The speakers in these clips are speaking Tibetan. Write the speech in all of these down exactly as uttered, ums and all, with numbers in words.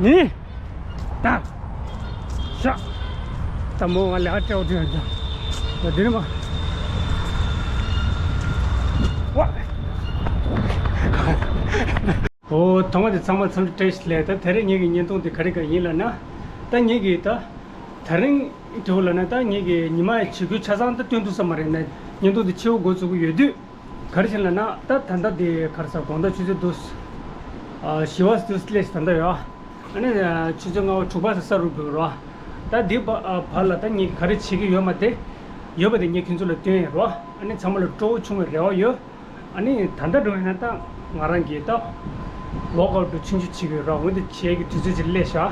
ནི། ད། ཤ། ད་མོ་ང་ལས་ཨ་སྤྲེའུ་དྲན་ཀྱང་། ད་འདི་ནི་མ། ཝ། ཨོ། ཐོག་མ་དེ་ཚང་མ་འཚམས་འདྲི་བཀྲ་ཤིས་བདེ་ལེགས། ད་དེ་རིང་ངེད་ཀྱི་བརྙན་ཐུང་དེ་ག་རེ་ག་ཡིན་ལབ་ན། ད་ངེད་ཀྱི་ད། དེ་རིང་དུ་ལབ་ན་ད་ངེད་ཀྱི་ཉི་མ་ཡི་བྱེད་སྒོ་ཆ་ཚང་ད་སྟོན་ཐུབ་ས་མ་རེད་ན། བརྙན་ཐུང་དེ་ཕྱི་པོ་འགོ་བཙུགས་ཀྱི་ཡོད་དུས། ག་རེ་བྱས་ལབ་ན་ད་ད་ལྟ་དེ་ག་རེ་ཟ། དགོང་དག་ཆུ་ཚོད་དུ། ཨ། བཞི་པ་དུ་སླེབས་ད་ལྟ་ཡོད། ཨ་ནི་ཆུ་ཚོད་ལྔ་པ་དྲུག་པ་ཟ་ས་རུ་འགྲོ་རོགས། ད་འདི་བ་ཨ་བར་ལ་ད་ངས་ག་རེ་བྱེད་ཀྱི་ཡོད་མ་དེ། ཡོད་པ་དེ་ངས་ཁྱོད་ཚོ་ལ་སྟོན་ཡིན་རོགས། ཨ་ནི་ཚང་མ་ལ་སྤྲོ་བོ་བྱུང་བའི་རེ་བ་ཡོད། ཨ་ནི་ད་ལྟ་འགྲོ་ཡིན་ན་ད་ང་རང་གིས་ད་ཝོག་ཨའུཊ་འདྲ་ཆུང་ཆུང་བྱེད་ཀྱི་ཡོད་རོགས། འོན་ཏེ་བྱེད་ཀྱི་དུས་ཚོད་ཅིག་སླེབས་ཤག་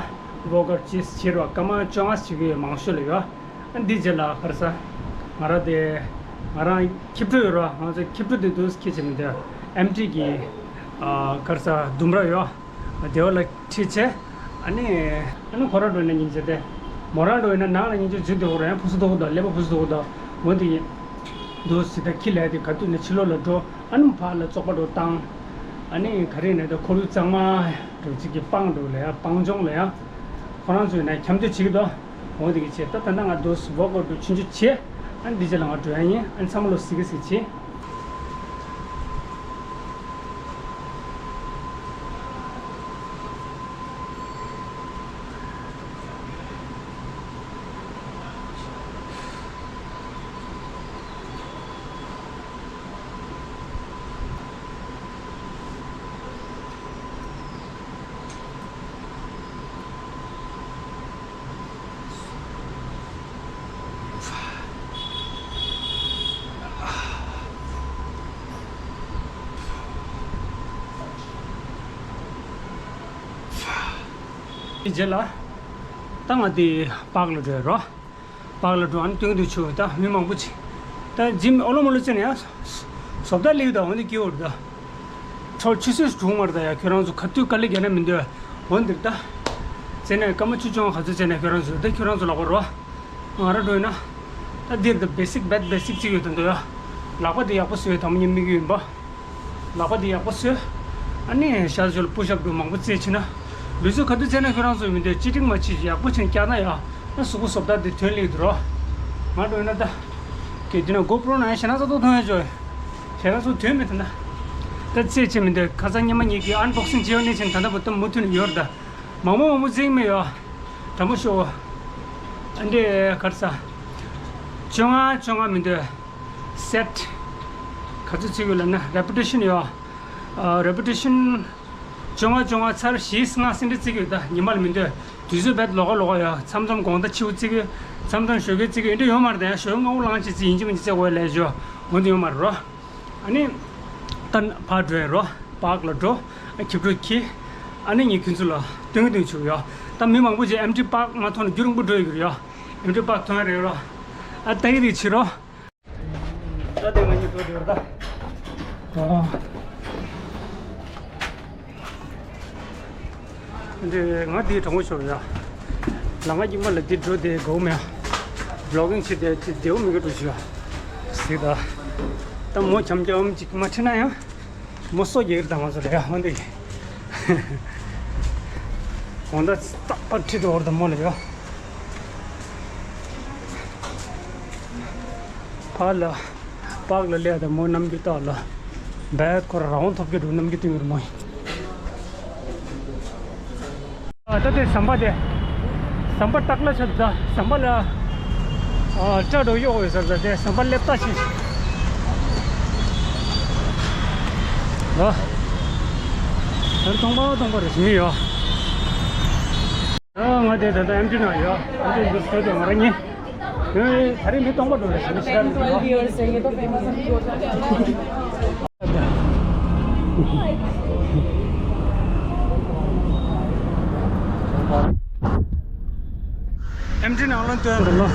ཝོག་ཨའུཊ་ཅིག་བྱེད་རོགས། སྐར་མ་བཅོ་ལྔ་བྱེད་ཀྱི་ཡོད། མང་ཤོས་ལ་ཡོད། ཨ་འདི་རྗེས་ལ་ག་རེ་ཟ། ང་རང་དེ། ང་རང་ཁྱི་ཕྲུག་ཡོད་རོགས། ང་ཚོ་ཁྱི་ཕྲུག་དེ་དུས་ཁྱི་བྱེད་མི་འདོད། ཨེམ་ཊི་གི། ཨ། ག་རེ་ཟ། ལྡུམ་ར་ཡོད། དེ་བ་ལ་ཁྲིད་བྱས། ཨ་ནི། ཨ་ནི་ཁོ་རང་འགྲོ་ན་སྙིང་རྗེ་དེ། མོ་རང་འགྲོ་ཡིན་ན་ནང་ལ་སྙིང་རྗེ་འཇུ་བདེ་བོ་རེད། ཡང་ཕུ་སུ་དོ་གོ་དང་ཀླད་པ་ཕུ་སུ་དོ་གོ་དང་། འོ་དེ་ཡིན། དུས་སི་ད་ཁྱི་ལས་དེ་ག་དུས་ནས་ཕྱི་ལོགས་ལ་འགྲོ། ཨ་ནི་ཕར་ལ་བཙོག་པ་འགྲོ་བཏང་། ཨ་ནི་ག་རེ་ནས་ད་ཁོར་ཡུག་གཙང་མ་འགྲོ་ཅིག་གི་སྤང་འགྲོ་ལ་ཡ། སྤང་ལྗོངས་ལ་ཡ། ཁོ་རང་ཚོས་ན་འཁྱམ་སྡོད་བྱེད་ཀྱི་འདུག་འོ་དེ་གི་ཆེད་ད་ད་ལྟ་ང་དུས་ཝོག་ཨའུཊ་འདྲ་ཆུང་ཆུང་བྱས། ཨ་ནི་འདི་རྗེས་ལ་ང་འགྲོ་ཡ་ཡིན། ཨ་ནི་ཚང་མ་ལོ་གཟིགས་གི་གཟིགས་བྱེད། རྗེས་ལ་ད་ང་དེ་པཱག་ལ་འགྲོ་ཡ་རོ། པཱག་ལ་འགྲོ། ཨ་ནི་སྟོན་གྱི་འདུག་ཆུ་ད་མི་མང་པོ་ཅིག་ད་འཇིམ་ཨོ་ལོ་མོ་ལོ་བྱས་ནས་ཡང་བཟོ་ལྟ་ལེགས་དང་འོ་འདི་སྐྱེ་བོར་ད། ཁྲོ་ཆུ་ཚོད་དྲུག་མར་ད་ཡ། ཁྱོད་རང་ཚོ་ག་དུས་དཀའ་ལས་རྒྱག་ན་མི་འདོད། འོ་འདིར་ད། བྱས་ནས་སྐར་མ་བཅུ་བཅོ་ལྔ་ག་ཚོད་བྱས་ནས་ཁྱོད་རང་ཚོ་ད་ཁྱོད་རང་ཚོ་ལག་པ་རོ། ང་རང་འགྲོ་ཡིན་ན། ད་འདིར་ད་བེ་སིག་བེད་བེ་སིག་ཅིག་ཡོད་དོན་དུ་ཡ། ལག་པ་འདི་ཡག་པོ་བཟོས། དང་པོ་ཉིད་དམིགས་ཡུལ་ཡིན་པ། ལག་པ་འདི་ཡག་པོ་བཟོས། ཨ་ནི་ཤ་ཞོལ་པུ་ཤ་འགྲོ་མང་པོ་རྩེད་བྱེད་ན། ལུས་ཚོ་ག་དུས་བྱས་ན་ཁྱོད་རང་ཚོ་མི་འདོད་ཅི་ཏིག་མ་ཅི་ཡག་པོ་བྱས་བཀྱག་ན་ཡ། ཨ་གཟུགས་པོ་བཟོ་ལྟ་འདི་དོན་ལེགས་འདུག་རོ། ང་འགྲོ་ཡིན་ན་ད། གལ་ཏེ་ན་གོ་པྲོ་ན་ཞེ་ན་ས་ཏོག་ཐོན་ཡ་ཅོ། ཞེ་ན་སུ་དོན་མི་ཐུབ་ན། ད་རྩེད་བྱེད་མི་འདོད། ཁ་སང་ཉི་མ་གཉིས་ཀྱི་ཨན་བོག་སིང་བྱས་ཡོད་ནས་ཕྱིན། ད་ལྟ་བུ་ད་མུ་མཐུད་ནས་ཡོད་རེད་ད། མང་པོ་མང་པོ་རྩེད་མི་ཡོད། དྲང་པོ་ཤོད། ཨ་འདྲེ་གར་ས། བཅོ་ལྔ་བཅོ་ལྔ་མི་འདོད། སེཊ། ག་ཚོད་རྩེ་དགོས་ལབ་ན་རེ་པི་ཊི་ཤན་ཡོད། ཨ་རེ་པི་ཊི་ཤན། བཅོ་ལྔ་བཅོ་ལྔ་ཚར་བཞི་ལྔ་ཟིན་འདྲ་རྩེ་དགོས་ད། ཉི་མ་ལ་མི་འདོད། དུས་ཚོད་བེད་ལོག་ག་ལོག་ག་ཡོད། མཚམས་མཚམས་དགོང་དག་ཕྱི་པོ་རྩེ་དགོས། མཚམས་མཚམས་ཞོགས་ཀས་རྩེ་དགོས། འདྲ་ཡོད་མ་རེད་ད། ཡང་ཞོགས་སྔ་པོ་ལངས་བྱས་རྩེ་ཡིན་གཅིག་མིན་གཅིག་རྩེ་དགོས་ལས་བྱོས། འོན་ཏེ་ཡོད་མ་རེད་རོ། ཨ་ནི། ད་ཕར་འགྲོ་ཡ་རོ། པཱག་ལ་འགྲོ། ཨ་ཁྱི་ཕྲུག་ཁྱི། ཨ་ནི་ངས་ཁྱོད་ཚོ་ལ་སྟོན་གྱི་སྟོན་ཆུག་ཡོ། ད་མི་མང་པོ་ཅིག་ཨེམ་ཊི་པཱག་མ་མཐོང་ན་རྒྱུན་རིང་པོ་འགྲོ་ཡི་གི་རེད་ཡོ། ཨེམ་ཊི་པཱག་མཐོང་ཡ་རེད་རོ། ཨ་ད་ཡི་རིག་ཕྱི་རོ། ད་དེ་ང་གཉིས་འགྲོ་འདོད་ད། ཨ། འདི་ང་འདི་དྲང་པོ་ཤོར་ཡ། ལམ་ཁ་རྙིང་པ་ལ་འདི་འགྲོ་དེ་དགའ་བོ་མེད། བི་ལོག་གིང་བྱེད་དེ་དེ་བདེ་བོ་མི་དགའ་འགྲོ་ཞུ་ཡ། ཟིག་ད། ད་མོ་འཁྱམ་འཁྱམ་ཅིག་མ་ཁྲིད་ན་ཡང་། མོ་སོ་རྒྱག་གི་རེད་ད་ང་ཚོ་ལ་ཡ་འོན་ཏེ། གོང་ད་རྟག་པར་ཁྲིད་འགྲོ་བར་ད་མོ་ལ་ཡ། ཕར་ལ། པཱག་ལ་སླེབས་དང་མོ་རྣམ་འགྱུར་བལྟ་ལ། བད་ཁོ་ར་རང་དབང་ཐོབ་རྒྱུ་འགྲོ་རྣམ་འགྱུར་སྟོན་གྱི་རེད་མོ། ཨ་ད་དེ་ཟམ་པ་དེ། ཟམ་པ་སྟག་ལ་ཆགས་ད་ཟམ་པ་ལ། ཨ་སྐྲ་འགྲོ་གཡོག་ཡོད་ཟེར་ད་དེ་ཟམ་པ་སླེབས་ད་ཆེ། ལ། ད་སྟོང་པ་སྟོང་པ་རེ་ཞིག་ཡོད། ཨ་ང་དེ་ད་ལྟ་ཨེམ་ཊི་ནང་ཡོད། ཨེམ་ཊི་འདི་སོ་དེ་ང་རང་ཉིད། ཨེ་ད་རེས་མི་སྟོང་པ་འགྲོ་རེད་ཞེས་བཤད་མི་འདུག་ཨེམ་ཊི་ནང་ལ་སྟོན་འགྲོ་ལོ།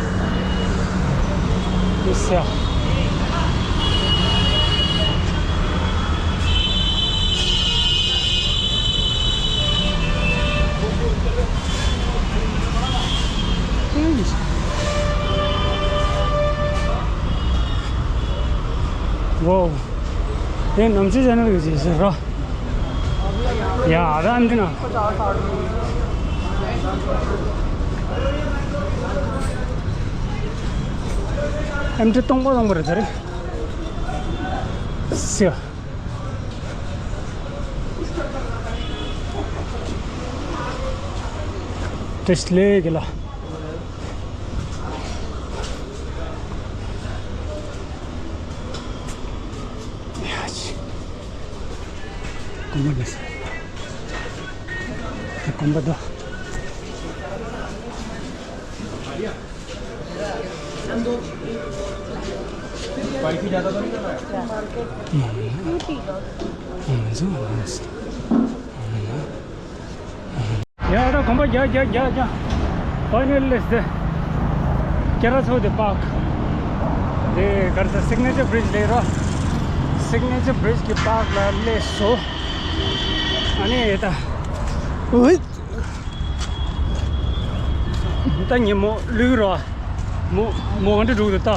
ཡེ་སི་ཡ། ཝའོ། དེ་ནམ་ཆུ་ཅན་ནལ་གྱི་རྗེས་སུ་རོ། ཡ་ཨ་ད་ཨེམ་ཊི་ནང་། ཨེམ་ཁྲི་སྟོང་པ་སྟོང་པ་རེད་ད་རེད། སི། བཀྲ་ཤིས་བདེ་ལེགས་ལ། ཡ་ཆི། གོམ་པ་མེད་ས། གོམ་པ་དོ། ཡ་ད་གོམ་པ་རྒྱག་རྒྱག་རྒྱག་རྒྱག། Finally is the Kyarasote Park. དེ་གར་ས་Signature Bridge ལས་རོ། Signature Bridge གི་park ལ་སླེབས་སོང་། ཨ་ནི་ད། འོད། ད་ཉིན་མོ་ལུས་རོ། མོ་མོ་ག་འདྲ་འགྲོ་གི་འདུག་ད།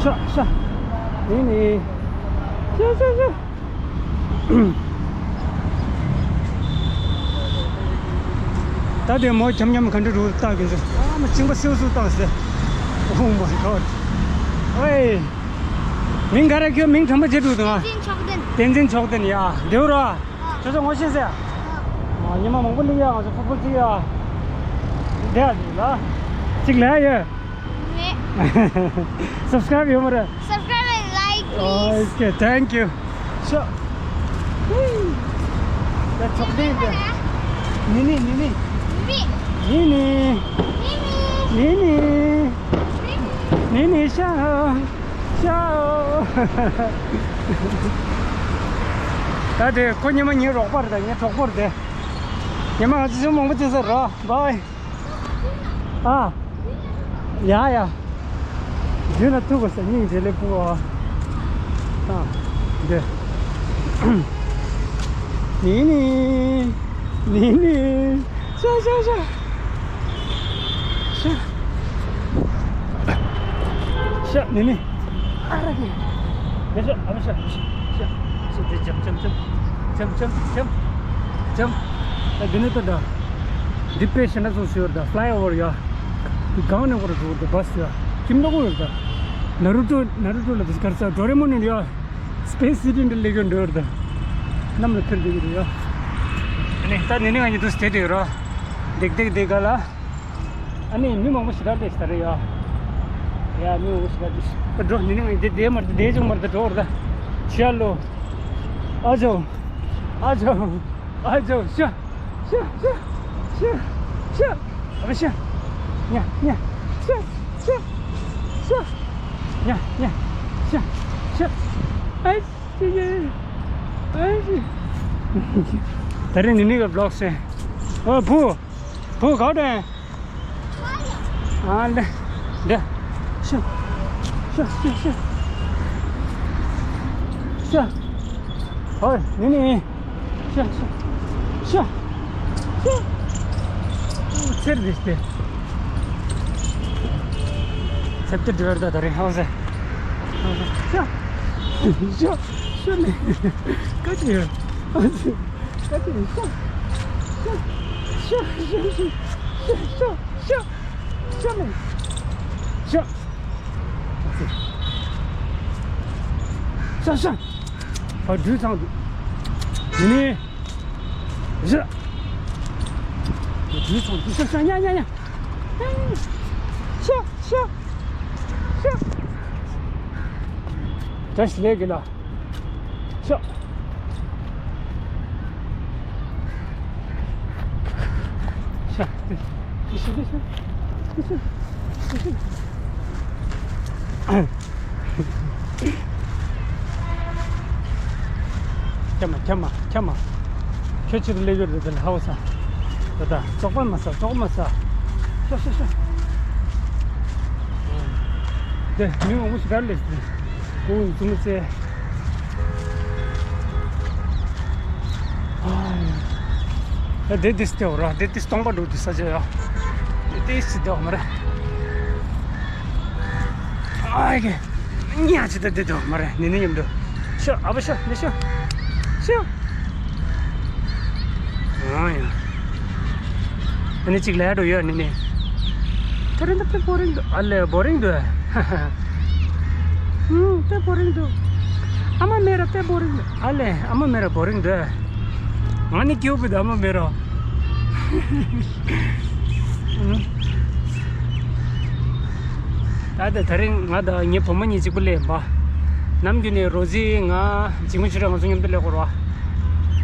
ཤ་ཤ། ནི་ནི། ཤ་ཤ་ཤ། ད་དེ་མོ་འཁྱམ་འཁྱམ་ག་འདྲ་འགྲོ་གི་འདུག་ད་གི་ཨ་མ་གཅིན་པ་སེའུ་སུ་བཏང་ཟེར། Oh my God. ཨོའི། མིང་ག་རེ་ཁྱོད་མིང་དྲན་པ་བརྗེད་འགྲོ་འདུག་ཨ། བསྟན་འཛིན་མཆོག་ལྡན། བསྟན་འཛིན་མཆོག་ལྡན་ཡ། བདེ་པོ་རོ། ཁྱོད་ཚོ་ངོ་ཤེས་ཟེར། ཨ། ཉི་མ་མང་པོ་སླེབས་ཡ་ང་ཚོ་ཕུར་ཕུར་ཅིག་ཡ། བསྡད་ཡ་ཅིག་ལ། ཅིག་ལ་ཡ། ངས། Subscribe ཡོད་མ་རེད། Subscribe and like, please. Okay, thank you. ཤོ། ཡ་ཆོག་ལྡན་དེ། ནི་ནི་ནི་ནི། ནི་ནི། ནི་ནི། ནི་ནི། ནི་ནི་ཤ། ཤ། ད་དེ་ཁོ་ཉི་མ་ངའི་རོགས་པ་རེད་ད་ངའི་གྲོགས་པོ་རེད་དེ། ཉི་མ་ང་ཚོ་ཞིག་མང་པོ་བྱེད་ས་རེད། Bye. ཨ། ཡ་ཡ། རྒྱུན་ལ་ཐུག་པ་ས་སྙིང་རྗེ་ལེ་ཕུ་བ། ཨ། འདི། ནི་ནི། ནི་ནི། ཤ་ཤ་ཤ། ཤ། ཤ་ནི་ནི། ཨ་ར་གི། ཡ་ཤ་ཨ་མ་ཤ་ཤ་ཤ་ཤ། འདི་འཇམ་འཇམ་འཇམ། འཇམ་འཇམ་འཇམ། འཇམ། ཨ་འདི་ནི་ད་ད། འདི་དཔེ་ཤེས་ན་ཚོ་ཤོར་ད་fly over ཡ། འདི་གང་ནས་བར་འགྲོ་ད་བ་སི་ཡ། ཁྱིམ་ནག་པོ་ཡོད་ད། ན་རུ་ཏོ་ན་རུ་ཏོ་ལ་དེ་གར་ས་ཌོ་རེ་མོན་ཡོད་ཡ། Space City འདྲ་ལས་ཀྱི་འགྲོ་ཡོད་ད། གནམ་ལ་འཕུར་བསྡད་ཀྱི་རེད་ཡ། ཨ་ནི་ད་ནི་ནི་ང་གཉིས་དུས་དེ་དེ་རོ། འདེགས་འདེགས་འདེགས་ག་ལ། ཨ་ནི་མི་མང་པོ་ཞེ་དྲག་སླེབས་ས་རེད་ཡ། ཡ་མི་མང་པོ་ཞེ་དྲག་སླེབས་ས། འགྲོ་ནི་ནི་ང་དེ་དེ་མར་དེ་དེ་ཅུང་མར་དེ་འགྲོ་བར་ད། ཤ་ལོ། ཨ་ཇོ། ཨ་ཇོ། ཨ་ཇོ་ཤ། ཤ་ཤ་ཤ་ཤ། ཨ་ཤ། ཉ་ཉ། ཤ་ཤ་ཤ། ཉ་ཉ། ཤ་ཤ། ཨ་ཤ་ཡེ། ཨ་ཤ། ད་རེས་ནི་ནི་གི་vlog ཟེར། ཨོ་བུ། བུ་ག་དྲན། ཨ་ལེ། འདི། ཤ། ཤ་ཤ་ཤ། ཤ། ཧོ་ནི་ནི། ཤ་ཤ། ཤ། ཤ། ཚེར་བིས་ཏེ། ཚེབ་ཏེ་འགྲོ་ཡར་ད་ད་རེ་ཧང་ཟེ། ཤ། ཤ། ཤ་ནི། ཀ་ཅི་ཡོད། ཀ་ཅི་ཡོད། ཤ། ཤ། ཤ་ནི། ཤ། ཤ། ཤ། ཨ་འདྲུད་ཚང་འདུག་ཡིན་ནི། ཤ། འདྲུད་ཚང་འདུག་ཤ་ཤ་ཉ་ཉ་ཉ། ཤ་ཤ་ཤ། བཀྲ་ཤིས་བདེ་ལེགས་ལ། ཤ། ཤ། ཤ། ཤ། ཁྱམས་མ་ཁྱམས་མ་ཁྱམས་མ། ཁྱོད་ཕྱིར་སླེབས་ཡོད་རེད་དེ་ལ་ཧ་བ་ས། ད་ད་བཙོག་པ་མ་ཟ་བཙོག་པ་མ་ཟ། ཤ་ཤ་ཤ། དེ་མི་མང་པོ་ཞིག་གར་སླེབས་ཏེ། ཀོ་བོ་ཙུ་མི་ཚེ། ཨ་དེ་དེ་སྟེ་འོ་ར་དེ་དེ་སྟོང་པ་འགྲོ་དེ་ས་ཆ་ཡ། དེ་དེ་སི་དེ་འོ་མ་ར། ཨ་ཡ་གི། ཉ་ཅི་དེ་དེ་དེ་འོ་མ་ར་ནི་ནི་ཡིན་འདུག་ཤ་ཨ་བ་ཤ་ནི་ཤ། ཤ། ཨ་ཡ། ཨ་ནི་གཅིག་ལས་འགྲོ་ཡོད་ནི་ནི། ད་རིང་ད་དཔེ་བོ་རིང་འདུག་ཨ་ལས་བོ་རིང་འདུག་ཧུམ། དཔེ་བོ་རིང་འདུག་ཨ་མ་མེད་ར་དཔེ་བོ་རིང་འདུག་ཨ་ལས་ཨ་མ་མེད་ར་བོ་རིང་འདུག་ང་ནི་སྐྱིད་པོ་འདུག་ཨ་མ་མེད་ར། ད་ལྟ་ད་རིང་ང་དང་ངའི་བུ་མོ་གཉིས་གཅིག་པུ་སླེབས་ཡིན་པ། ནམ་རྒྱུན་ནས་རོ་ཛི་ང་འཇིགས་མེད་ཆོས་གྲགས་ང་ཚོ་མཉམ་དུ་སླེབས་དགོས་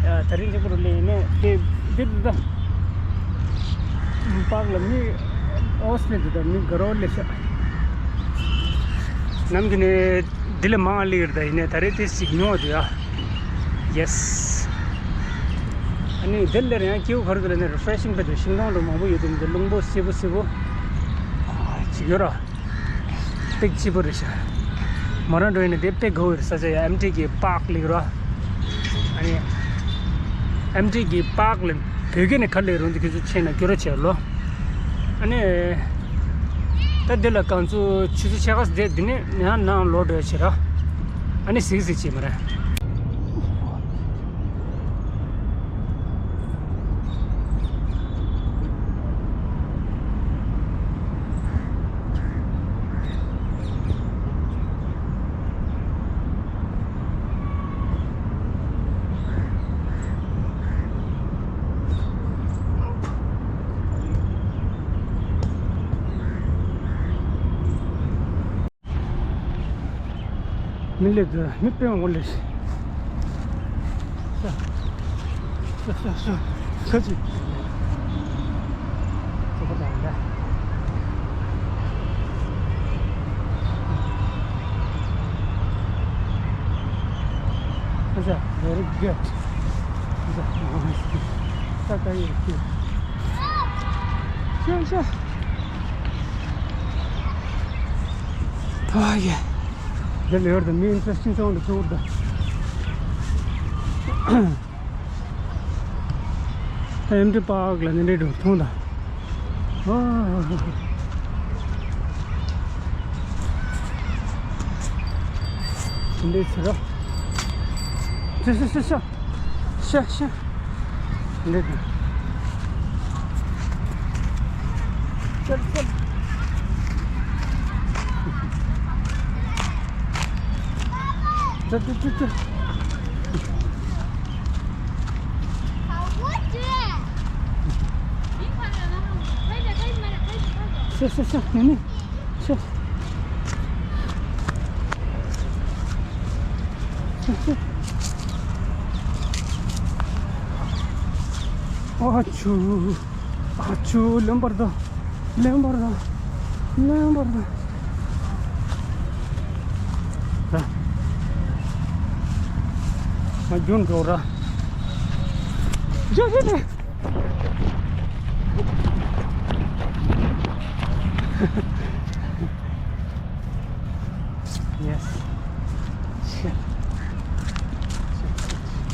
རེད་བ། ད་རིང་གཅིག་པུ་རུ་སླེབས་ཡིན་ནས་དེ་དེ་ད། པཱག་ལ་མི་ཨོ་སི་ནས་འདུག་ད་མི་དགའ་རོགས་སླེབས་ཤག་ནམ་རྒྱུན་ནས་འདི་ལས་མང་ང་སླེབས་ཡོད་རེད་ད་ཡིན་ནས་ད་རེས་དེ་ཞིག་ཉོ་བ་འདུག་ཡ། ཡེ་སི། ཨ་ནི་དེ་ལས་ཡང་སྐྱིད་པོ་ག་རེ་འདུག་ལབ་ན་རི་ཕ་རེ་ཤིང་དཔེ་འདུག་ཤིང་སྡོང་འདྲ་མང་པོ་ཡོད་འདུག་འདི་རླུང་པོ་སེར་པོ་སེར་པོ་ཨ་ཅིག་ཡོད་ར། དཔེ་སྐྱིད་པོ་རེད་ཤག་མོ་རང་འགྲོ་ཡིན་ན་དེ་དཔེ་དགའ་བོ་རེད། ས་ཆ་ཡ་ཨེམ་ཊི་གི་པཱག་ལབ་ར། ཨ་ནི་ཨེམ་ཊི་གི་པཱག་ལབ་བོད་སྐད་ནས་ག་རེ་ལབ་རུང་དེ་ཁྱོད་ཚོ་མཁྱེན་ན་སྐྱོ་ར་བྱེད་ལོ། ཨ་ནི་ད་འདི་ལ་གང་ཚོ་ཆུ་ཚོད་ཕྱེད་ཀ་ཙམ་བསྡད་འདི་ནས་ནང་ནང་ལོག་འགྲོ་ཡ་བྱེད་ར། ཨ་ནི་གཟིགས་གཟིགས་བྱེད་མ་རེད། མི་སླེབས་འདུག་མི་དཔེ་མང་པོ་སླེབས་ཤག་ཤ་ཤ་ཤ་ཤ་ཁ་ཅིག་ཚོགས་པ་དང་ལ། ཤ་ཤ་very good. ཤ་ཤ་ཤ་ཤ་ད་ཡོད་ཀྱི། ཤ་ཤ། ཨ་ཡེ། འདི་ལ་ཡོད་དུ་མི་ཨིན་ཊི་རེ་སི་ཊིང་ཚང་དུ་ཚུར་དུ། ཨེམ་ཊི་པཱག་ལ་ནི་འདྲེ་འགྲོ་མཐོང་དང་། ཨ། འདི་ཚེ་རོ། ཤ་ཤ་ཤ་ཤ། ཤ་ཤ། འདི་དང་། ཅབ་ཅབ། ཅབ་ཅབ་ཅབ་ཅབ། ཤ་ཤ་ཤ་ནི་ནི། ཤ། ཤ་ཤ། ཨ་ཆུ། ཨ་ཆུ་ལེན་པར་དང་། ལེན་པར་དང་། ལེན་པར་དང་། ད། ང་རྒྱུན་འགྲོ་ར། ཤ་ཤ་ཤ། Yes. Shit. Shit, shit, shit.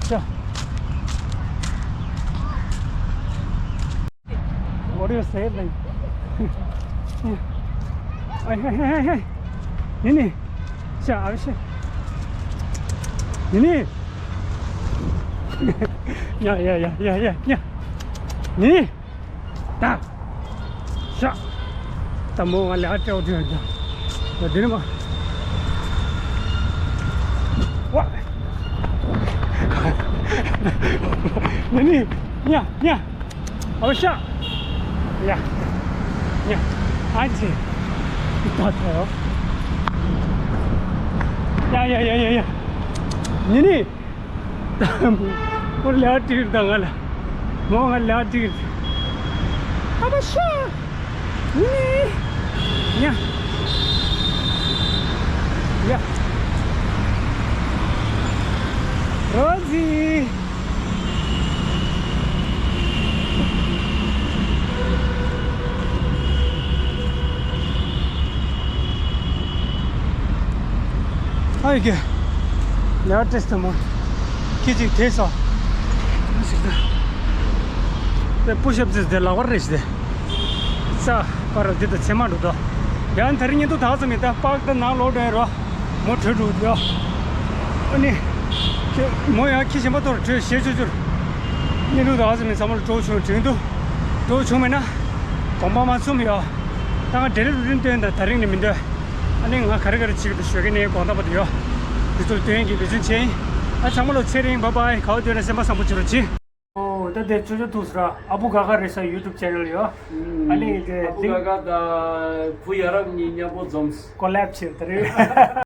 So. What do you say, like? Yeah. Hey, hey, hey, hey, hey. Nini. Sha, abi sha. Nini. Yeah, yeah, yeah, yeah, yeah, yeah. Nini. ད། ཤ། ད་མོ་ང་ལ་ཨ་སྤྲེའུ་དྲན་ཀྱང་། ད་འདི་ནི་མ། ཝ། ནི་ནི། ཉ་ཉ། ཨོ་ཤ། ཡ། ཉ། ཨ་ཅེ། ད་ད་ཡོ། ཡ་ཡ་ཡ་ཡ་ཡ། ནི་ནི། ཁོ་ལ་ཏིར་དང་ང་ལ། མོ་ང་ལ་ཏིར། ཨ་བ་ཤ། ནི། ཡ། ཡ། རོ་ཛི། ཨ་ཡི་གེ། ལེ་ཊེ་སི་ཊི་མོ། ཁྱི་གཅིག་དེ་སོ། ཨ་ཞིག་ད། དེ་པུ་ཤ་ཨབ་ཙི་དེ་ལག་པར་རེ་ཞིག་དེ། ས་པར་འདི་དང་ཚེ་མ་འགྲོ་དོ། ཡང་དེ་རིང་ཉིན་ཐོ་ད་ཙམ་མི་ད་པག་ད་ནང་ལོག་འགྲོ་ཡ་རོ། མོ་བྲོས་འགྲོ་དོ། ཨ་ནི། ཁྱི་མོ་ཡང་ཁྱི་གཞན་པ་ཐོར་བྲོས་ཞེ་ཆུ་ཆུར། གནས་ལུགས་དང་ཨ་ཙི་མིན་ཚང་མ་ལ་སྤྲོ་བྱུང་དྲན་འདུག་སྤྲོ་བྱུང་མེད་ན་དགོངས་པ་མ་ཚོམ་ཡོད། ད་ང་འབྲེལ་རུ་རིན་སྟོན་དང་ད་རིང་ནས་མི་འདོད། ཨ་ནི་ང་ག་རེ་ག་རེ་བྱེད་ཀྱི་འདུག་ཞོགས་ཀས་ནས་དགོངས་དག་པ་དུ་ཡོད། འདི་ཚོར་སྟོན་གྱི་འབད་བརྩོན་བྱས་ཡིན། ཨ་ཚང་མ་ལ་ཚེ་རིང་བྷའི་བྷའི། ག་བ་སྡོད་ན་སེམས་པ་བཟང་པོ་བྱེད་རོགས་གྱིས། ཨོ་ད་དེ་ཅོ་ཅོ་ཐུག་སོང་ར། ཨ་བུ་ག་ག་རེ་ས་ཡུ་ཊུབ་ཆེ་ནལ་ཡོད། ཨ་ནི་དེ་ཨ་བུ་ག་ག་དང་བུ་ཡ་རབས་གཉིས་མཉམ་པོ་འཛོམས། ཀོ་ལེབ་བྱས་ད་རེད།